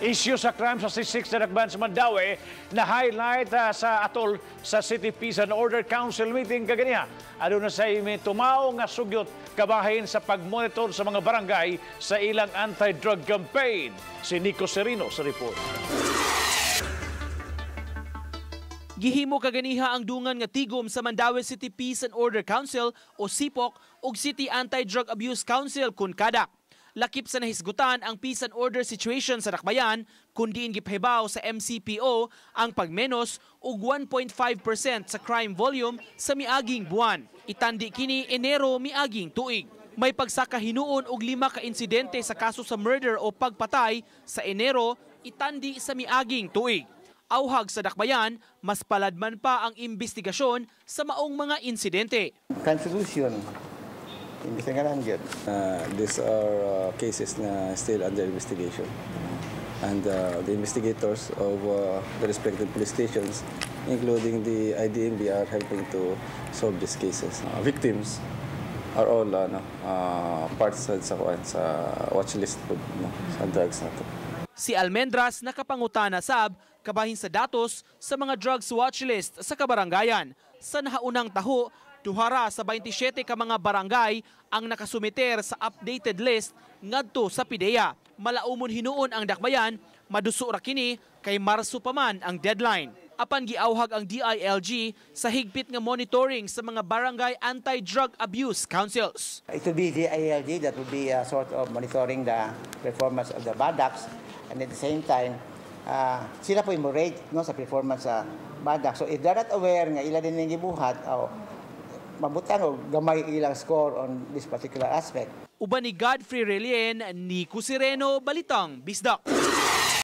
Isyu sa crime sa C6 na Dakbayan sa Mandaue na highlight sa atol sa City Peace and Order Council meeting kaganiha. Aduna say may tumaw nga sugyot kabahin sa pagmonitor sa mga barangay sa ilang anti-drug campaign. Si Nico Serino sa report. Gihimo kaganiha ang dungan nga tigom sa Mandaue City Peace and Order Council o CIPOC ug City Anti-Drug Abuse Council kun kadak. Lakip sa nahisgutan ang peace and order situation sa Dakbayan kun diin gipahibaw sa MCPO ang pagmenos og 1.5% sa crime volume sa miaging buwan. Itandi kini Enero miaging tuig. May pagsaka hinuon og 5 ka insidente sa kaso sa murder o pagpatay sa Enero itandi sa miaging tuig. Auhag sa Dakbayan, mas paladman pa ang imbestigasyon sa maong mga insidente. Crime solution, imbestigahan gyud. These are cases na still under investigation. And the investigators of the respective police stations, including the IDMB, are helping to solve these cases. Victims are all parts sa watch list po, no, sa drugs na to. Si Almendras nakapangutana sab kabahin sa datos sa mga drugs watch list sa kabarangayan. Sa nahaunang taho, 2 sa 27 ka mga barangay ang nakasumiter sa updated list ngadto sa PDEA. Malaumon hinuon ang Dakbayan, maduso ra kini kay Marso pa man ang deadline. Apan giauhag ang DILG sa higpit nga monitoring sa mga barangay anti-drug abuse councils. It will be DILG that will be sort of monitoring the performance of the BADACs, and at the same time, sila po yung rate, no, sa performance sa BADAC. So if they're not aware nga ila din yung gibuhat, oh, mabutang og gamay ilang score on this particular aspect. Uban ni Godfrey Relien, Nico Sireno, Balitang Bisdak.